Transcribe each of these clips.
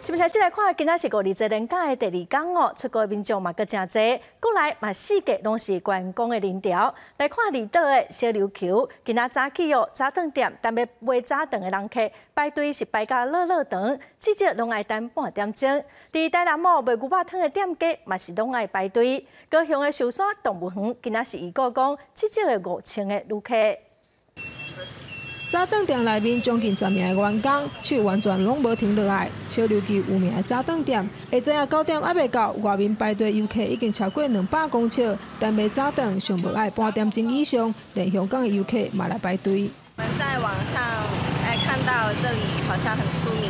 是毋是先來看，今仔是五二節連假的第二工哦，出國民眾嘛閣誠濟，國內嘛四界攏是觀光的人潮。來看離島的小琉球，今仔早起哦，早頓店等欲買早頓的人客排隊是排甲落落長，至少攏愛等半點鐘。佇台南哦，賣牛肉湯的店家嘛是攏愛排隊。高雄的壽山動物園今仔是預估講，至少會5000個旅客。早頓店內面將近10名的員工，手完全攏無停落來。小琉球有名的早頓店，下晝仔9點猶未到，外面排隊遊客已經超過200公尺，但買早頓上無愛半點鐘以上，連香港的遊客嘛來排隊。我們在網上看到這裡好像很出名，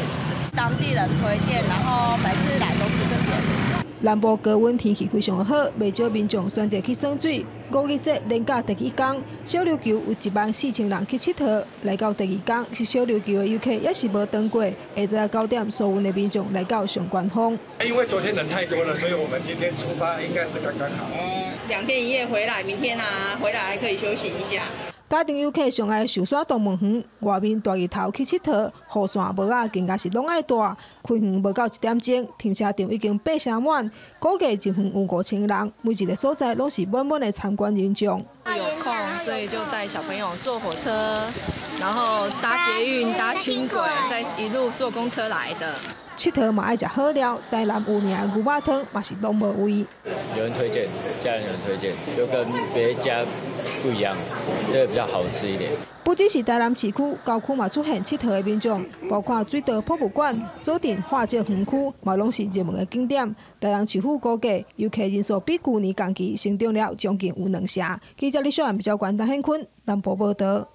當地人推薦，然後每次來都吃這邊。南部高溫天氣非常好，袂少民眾選擇去耍水。五二節連假第一工，小琉球有1萬4千人去𨑨迌。來到第二工，是小琉球的遊客猶是無斷過。下晝9點，所有的民眾來到上高峰。因為昨天人太多了，所以我們今天出發應該是剛剛好。2天1夜回來，明天啊回來還可以休息一下。家庭遊客上愛壽山動物園，外面大日頭去𨑨迌，雨傘帽仔更加是攏愛帶。開園無夠1點鐘，停車場已經八成滿，估計入園有5000人，每一个所在攏是滿滿的參觀人眾。有空，所以就帶小朋友坐火車，然後搭捷運、搭輕軌，再一路坐公車來的。𨑨迌嘛愛食好料，台南有名的牛肉湯嘛是攏無位。有人推薦，家人有人推薦，就跟別家不一樣，這個比較好吃一點。不只是台南市區，郊區嘛出現𨑨迌的民眾，包括水道博物館、左鎮化石園區，嘛攏是熱門的景點。台南市府估計，遊客人數比舊年同期成長了將近有兩成。記者李小安、比較關陳顯坤南部報道。